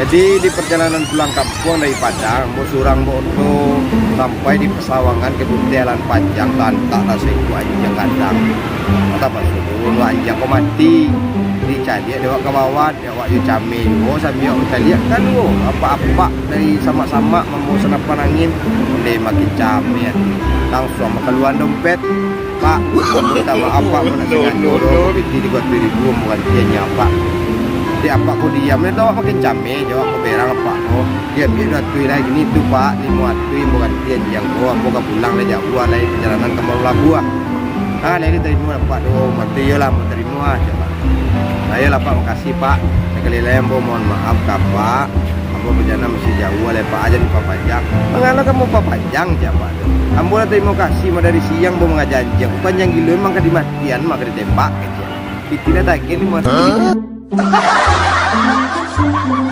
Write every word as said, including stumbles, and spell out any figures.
Jadi, di pajalanan pulang kampuang dari Padang, ambo surang baoto sampai di pasawangan ka Putih Alan Panjang, tantak lah saikua anjiang gadang. Tapaso dulu anjiang ko mati. Dicaliak dek awak ka bawah, dek awak yo cameh juo, sambia awak mancaliak, kaluo apak-apak dari samak-samak mambao sanapan angin. Lai makin cameh ati. Langsuang makaluaan dompet. Pak, minta maaf, Pak, ambo ndak sangajo doh, piti tigo ratuih ribu ambo gantian nyo, Pak. Dek apak ko diam, nyo tu awak makin cameh, jawab ko berang apak ko. Diambiak duo ratuih lah, kini tu, Pak, limo ratuih ambo gantian anjiang ko, ambo ka pulang lah jauah lai, pajalanan ka Margo Labuah. Ah, lai ditarimo dek apak tu, mati yo lah, ambo tarimo ah, cak, Pak. Ayolah, Pak, makasih, Pak. Sakali lai ambo mohon maaf ka apak. Ambo bajalanan masih jauah lai, Pak, jan dipapanjang. Mangana ka ambo papanjang, cak apak tu. Ambo lah tarimo kasih mah dari siang ambo mangaja anjiang. Panjang gilo, emang ka dimatian mah, ka ditembak, kecek. Piti lah tagiah limo ratuih.